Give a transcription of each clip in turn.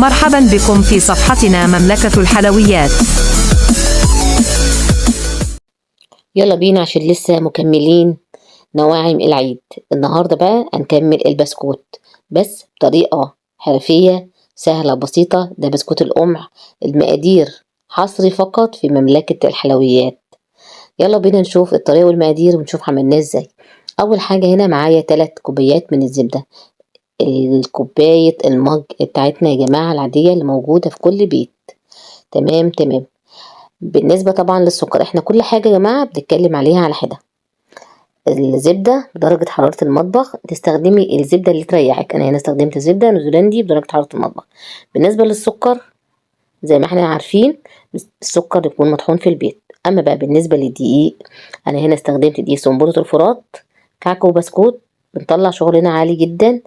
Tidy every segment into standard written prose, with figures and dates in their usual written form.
مرحبا بكم في صفحتنا مملكة الحلويات. يلا بينا عشان لسه مكملين نواعم العيد. النهارده بقى هنكمل البسكوت بس بطريقة حرفية سهلة بسيطة. ده بسكوت القمع، المقادير حصري فقط في مملكة الحلويات. يلا بينا نشوف الطريقة والمقادير ونشوف عملناه ازاي. اول حاجة هنا معايا 3 كوبايات من الزبدة، الكوباية المج بتاعتنا يا جماعة العادية اللي موجودة في كل بيت. تمام تمام. بالنسبة طبعا للسكر، احنا كل حاجة يا جماعة بنتكلم عليها على حدة. الزبدة بدرجة حرارة المطبخ، تستخدمي الزبدة اللي تريحك. انا هنا استخدمت زبدة نيوزيلندي بدرجة حرارة المطبخ. بالنسبة للسكر زي ما احنا عارفين السكر يكون مطحون في البيت. اما بقى بالنسبة للدقيق، انا هنا استخدمت دقيق سنبلة الفرات، كعك وبسكوت، بنطلع شغلنا عالي جدا،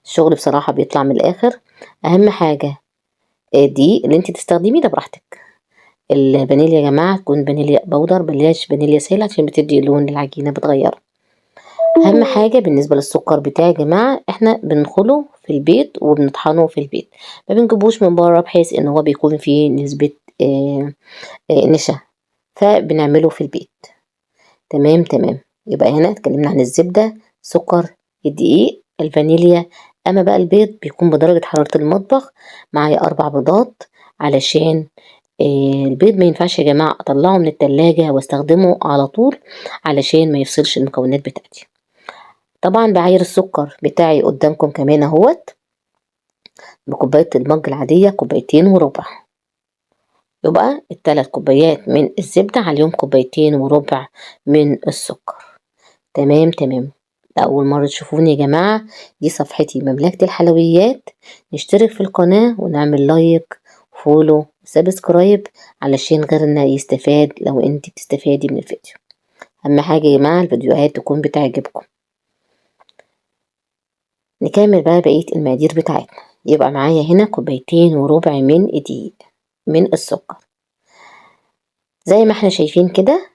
الشغل بصراحة بيطلع من الاخر. اهم حاجة الدقيق اللي انت تستخدميه ده براحتك. الفانيليا يا جماعة تكون فانيليا powder، بلاش فانيليا سائلة عشان بتدي لون للعجينة بتغيره. اهم حاجة بالنسبة للسكر بتاعي يا جماعة، احنا بنخله في البيت وبنطحنه في البيت، ما بنجيبوش من بره بحيث ان هو بيكون فيه نسبة نشا، فبنعمله في البيت. تمام تمام. يبقى هنا اتكلمنا عن الزبدة، سكر، الدقيق، الفانيليا. اما بقى البيض بيكون بدرجة حرارة المطبخ. معايا 4 بيضات علشان البيض ما ينفعش يا جماعة اطلعه من التلاجة واستخدمه على طول علشان ما يفصلش المكونات بتاعتي. طبعا بعاير السكر بتاعي قدامكم كمان اهوت بكوباية المج العادية، 2.25 كوباية. يبقى ال3 كوبايات من الزبدة عليهم 2.25 كوباية من السكر. تمام تمام. لأول مرة تشوفوني يا جماعة، دي صفحتي مملكة الحلويات، نشترك في القناة ونعمل like follow subscribe علشان غيرنا يستفاد لو انت بتستفادي من الفيديو. اهم حاجة يا جماعة الفيديوهات تكون بتعجبكم. نكمل بقى بقية المقادير بتاعتنا. يبقى معايا هنا 2.25 كوباية من الدقيق من السكر زي ما احنا شايفين كده.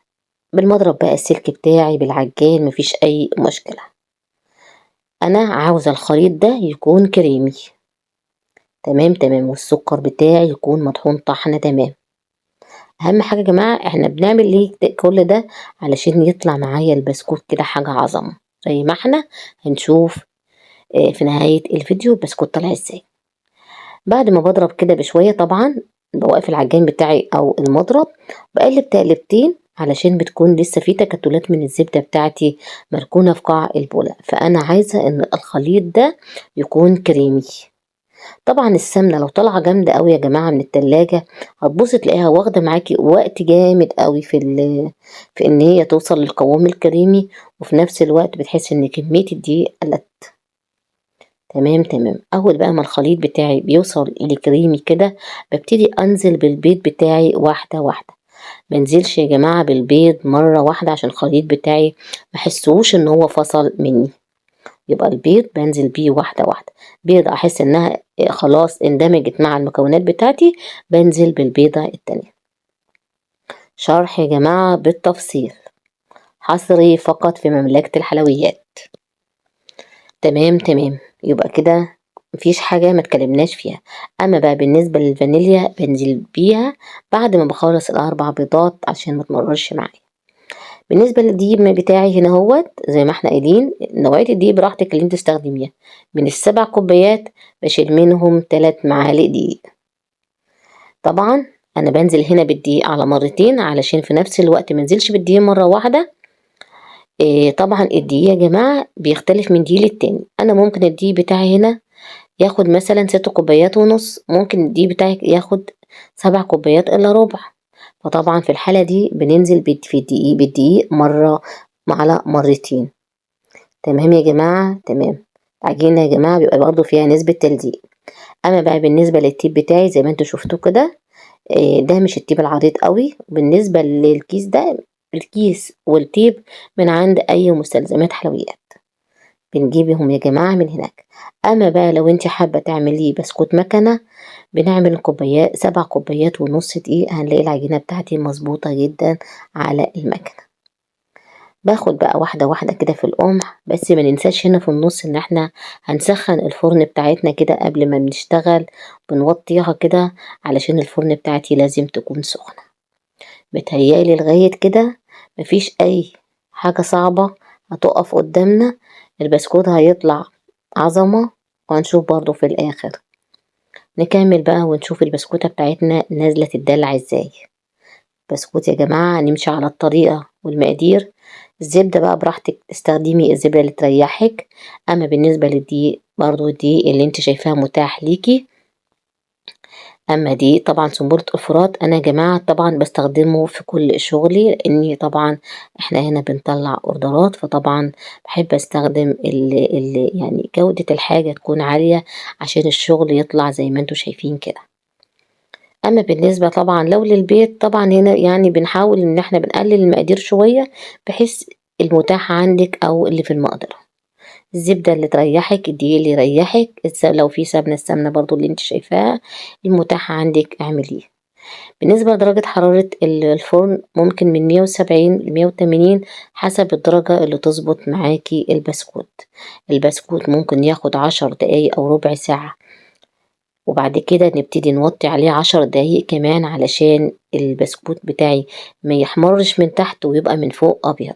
بالمضرب بقى السلك بتاعي، بالعجان، مفيش اي مشكلة. انا عاوزة الخليط ده يكون كريمي. تمام تمام. والسكر بتاعي يكون مطحون طحنة. تمام. اهم حاجة يا جماعة احنا بنعمل ليه كل ده؟ علشان يطلع معايا البسكوت كده حاجة عظمة، زي ما احنا هنشوف في نهاية الفيديو البسكوت طلع ازاي. بعد ما بضرب كده بشوية طبعا بوقف العجان بتاعي او المضرب، بقلب تقلبتين علشان بتكون لسه في تكتلات من الزبدة بتاعتي مركونة في قاع البولة، فأنا عايزة إن الخليط ده يكون كريمي. طبعا السمنة لو طالعة جامدة قوي يا جماعة من التلاجة هتبصي تلاقيها واخدة معاكي وقت جامد قوي في إن هي توصل للقوام الكريمي، وفي نفس الوقت بتحسي إن كمية الدقيق قلت. تمام تمام. أول بقى ما الخليط بتاعي بيوصل لكريمي كده ببتدي أنزل بالبيض بتاعي واحدة واحدة. منزلش يا جماعة بالبيض مرة واحدة عشان الخليط بتاعي ما احسوش ان هو فصل مني. يبقى البيض بنزل بيه واحدة واحدة. بيضة احس انها خلاص اندمجت مع المكونات بتاعتي بنزل بالبيضة التانية. شرح يا جماعة بالتفصيل، حصري فقط في مملكة الحلويات. تمام تمام. يبقى كده مفيش حاجة ما اتكلمناش فيها. اما بقى بالنسبة للفانيليا بنزل بيها بعد ما بخلص ال4 بيضات عشان ما تمررش معايا. بالنسبة للدقيق بتاعي هنا اهوت زي ما احنا قايلين نوعية الدقيق براحتك اللي انت تستخدميها. من ال7 كوبايات بشيل منهم 3 معالق دقيق. طبعا انا بنزل هنا بالدقيق على مرتين علشان في نفس الوقت ما انزلش بالدقيق مرة واحدة. طبعا الدقيق يا جماعة بيختلف من دقيق للتاني. انا ممكن الدقيق بتاعي هنا ياخد مثلا 6 كوبايات ونص، ممكن الدقيق بتاعك ياخد 7 كوبايات الا ربع. فطبعا في الحالة دي بننزل في الدقيق بالدقيق مرة على مرتين. تمام يا جماعة تمام. العجينة يا جماعة بيبقى برضو فيها نسبة تلزيق. اما بقى بالنسبة للتيب بتاعي زي ما انتوا شفتوه كده، ده مش التيب العريض قوي. بالنسبة للكيس ده، الكيس والتيب من عند اي مستلزمات حلويات بنجيبهم يا جماعة من هناك. اما بقى لو انت حابة تعمليه بسكوت مكنة، بنعمل 7 كوبايات ونص دقيق، هنلاقي العجينة بتاعتي مظبوطة جدا على المكنة. باخد بقى واحدة واحدة كده في القمع، بس ما ننساش هنا في النص ان احنا هنسخن الفرن بتاعتنا كده قبل ما بنشتغل، بنوطيها كده علشان الفرن بتاعتي لازم تكون سخنة. متهيالي لغاية كده مفيش اي حاجة صعبة هتقف قدامنا، البسكوت هيطلع عظمة، وهنشوف برضو في الاخر. نكمل بقى ونشوف البسكوتة بتاعتنا نازلة تدلع ازاي. بسكوت يا جماعة نمشي على الطريقة والمقادير. الزبدة بقى براحتك، استخدمي الزبدة اللي تريحك. اما بالنسبة للدقيق برضو الدقيق اللي انت شايفاه متاح ليكي. اما دي طبعا سنبلة الفرات، انا يا جماعة طبعا بستخدمه في كل شغلي، لاني طبعا احنا هنا بنطلع اوردرات، فطبعا بحب استخدم اللي يعني جودة الحاجة تكون عالية عشان الشغل يطلع زي ما انتوا شايفين كده. اما بالنسبة طبعا لو للبيت، طبعا هنا يعني بنحاول ان احنا بنقلل المقادير شوية بحيث المتاح عندك او اللي في المقدرة. الزبدة اللي تريحك، الدقيق اللي يريحك، لو في سمنة السمنة برضو اللي انت شايفاها المتاح عندك اعمليه. بالنسبة لدرجة حرارة الفرن ممكن من 170 ل 180 حسب الدرجة اللي تظبط معاكي البسكوت. البسكوت ممكن ياخد 10 دقايق او ربع ساعة، وبعد كده نبتدي نوطي عليه 10 دقايق كمان علشان البسكوت بتاعي ما يحمرش من تحت ويبقى من فوق ابيض.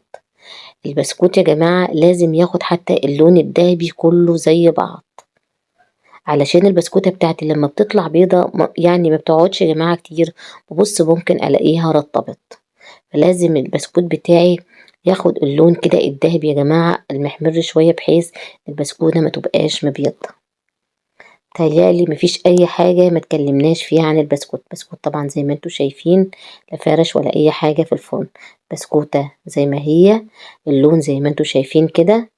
البسكوت يا جماعة لازم ياخد حتى اللون الذهبي كله زي بعض، علشان البسكوتة بتاعتي لما بتطلع بيضة يعني ما بتقعدش يا جماعة كتير، ببص ممكن الاقيها رطبت. فلازم البسكوت بتاعي ياخد اللون كده الذهبي يا جماعة المحمر شوية، بحيث البسكوتة ما تبقاش مبيضة. تهيألي مفيش اي حاجة ما تكلمناش فيها عن البسكوت. بسكوت طبعا زي ما انتوا شايفين لا فرش ولا اي حاجة في الفرن، بسكوتة زي ما هي، اللون زي ما انتوا شايفين كده.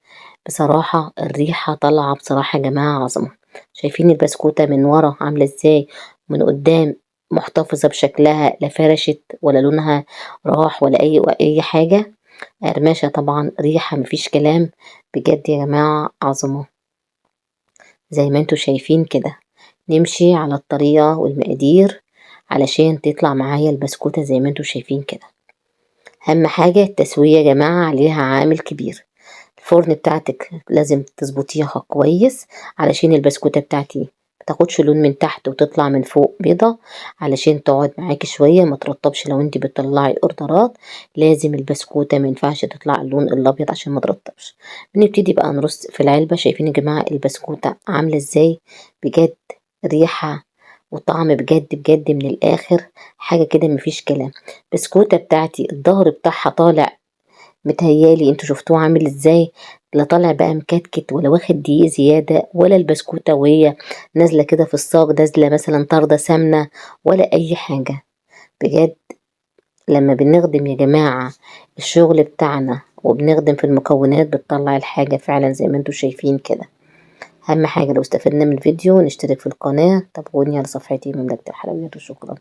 بصراحة الريحة طالعة بصراحة يا جماعة عظمة. شايفين البسكوتة من ورا عاملة ازاي، من قدام محتفظة بشكلها، لا فرشت ولا لونها راح ولا اي حاجة. قرمشة طبعا، ريحة مفيش كلام، بجد يا جماعة عظمة زي ما انتوا شايفين كده. نمشي على الطريقة والمقادير علشان تطلع معايا البسكوتة زي ما انتوا شايفين كده. اهم حاجة التسوية يا جماعة عليها عامل كبير. الفرن بتاعتك لازم تظبطيها كويس علشان البسكوتة بتاعتي متاخدش لون من تحت وتطلع من فوق بيضة، علشان تقعد معاكي شوية ما ترطبش. لو انت بتطلعي اوردرات لازم البسكوتة ما ينفعش تطلع اللون الابيض عشان ما ترطبش. بنبتدي بقى نرص في العلبة. شايفين يا جماعة البسكوتة عاملة ازاي؟ بجد ريحة وطعم بجد بجد من الاخر، حاجة كده مفيش كلام. البسكوتة بتاعتي الظهر بتاعها طالع، متهيالي انتوا شفتوه عامل ازاي، لا طالع بقى مكتكت ولا واخد دقيق زيادة، ولا البسكوتة وهي نازلة كده في الصاج نازلة مثلا طاردة سمنة ولا اي حاجة. بجد لما بنخدم يا جماعة الشغل بتاعنا وبنخدم في المكونات بتطلع الحاجة فعلا زي ما انتوا شايفين كده. اهم حاجة لو استفدنا من الفيديو نشترك في القناة، تابعوني على صفحتي مملكة الحلويات، وشكرا.